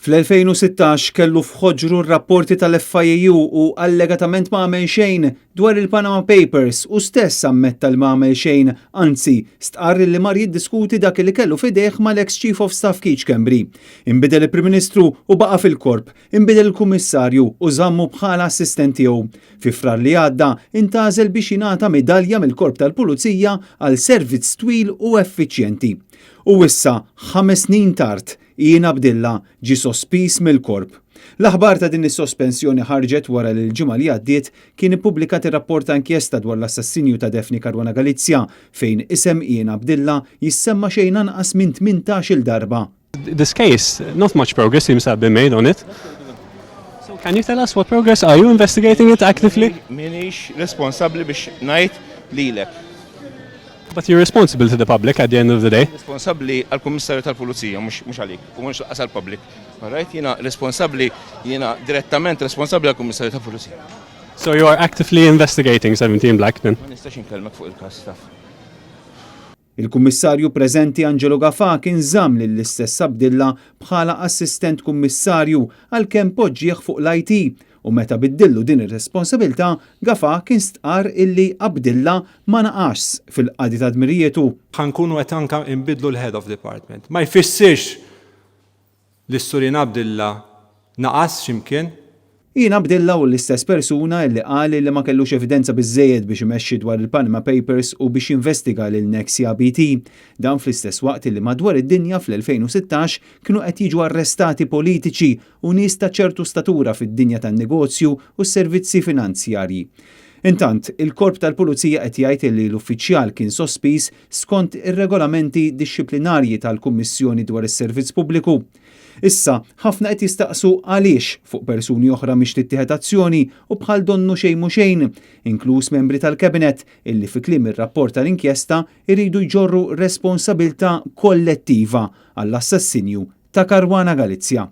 Fl-2016 kellu f'ħoġru r-rapporti tal-FIAU u allegatament ma għamel xejn dwar il-Panama Papers u stess ammetta li ma għamel xejn, anzi stqarr li mar jiddiskuti dak li kellu f'idejh mal-ex Chief of Staff Keith Schembri. Inbidel il-Prim Ministru u baqa' fil-korp, inbidel il-Kummissarju u żammu bħala assistent tiegħu. Fi Frar li għadda intgħażel biex jingħata midalja mill-Korp tal-Pulizija għal servizz twil u effiċjenti. U issa, 5 snin tard, Ian Abdilla ġi sospiż mill-korp. L-aħbar ta' din is-sospensjoni ħarġet wara li l-ġimgħa li għaddiet kien ippubblikat ir-rapport ta' inkjesta dwar l-assassinju ta' Daphne Caruana Galizia, fejn isem Ian Abdilla jissemma xejn anqas minn 18-il darba. This case, not much progress seems to have been made on it. So can you tell us what progress? Are you investigating it actively? M'iniex responsabbli biex ngħid lilek. But you're responsible to the public at the end of the day. Responsabbli għall-Kummissarju tal-Pulizija, mhux għalik, u mhux lanqas għall-public. Alright, jiena responsabbli, jiena direttament responsabbli għall-Kummissarju tal-Pulizija. So you are actively investigating 17 Black then? Ma nistax inkellmek fuq il-każ taf. Il-Kummissarju preżenti Angelo Gafà kien żamm lill-istess Abdilla bħala assistent kummissarju, għalkemm poġġieh fuq l-IT, u meta biddillu din ir-responsabilità, Gafà kien stqar illi Abdilla ma naqax fil-qadi ta' dmirijietu. Ħa nkunu qed anka nbiddlu l-head of department. Ma jfissirx li s-Sur Ian Abdilla naqas x'imkien. Ian Abdilla hu l-istess persuna illi qal li ma kellux evidenza biżejjed biex imexxi dwar il-Panama Papers u biex jinvestiga lil Nexia BT. Dan fl-istess waqt li madwar id-dinja fl-2016 kienu qed jiġu arrestati politiċi u nies ta' ċertu statura fid-dinja tan-negozju u s-servizzi finanzjarji. Intant, il-korp tal-Pulizija qed jgħid li l-uffiċjal kien sospiż skont ir-regolamenti dixxiplinarji tal-Kummissjoni dwar is-Servizz Pubbliku. Issa, ħafna qed jistaqsu għaliex fuq persuni oħra mhix tittieħed azzjoni u bħal donnu xejn mhu xejn, inkluż membri tal-Kabinet illi fi kliem ir-rapport tal-inkjesta iridu jġorru responsabilità kollettiva għall-assassinju ta' Caruana Galizia.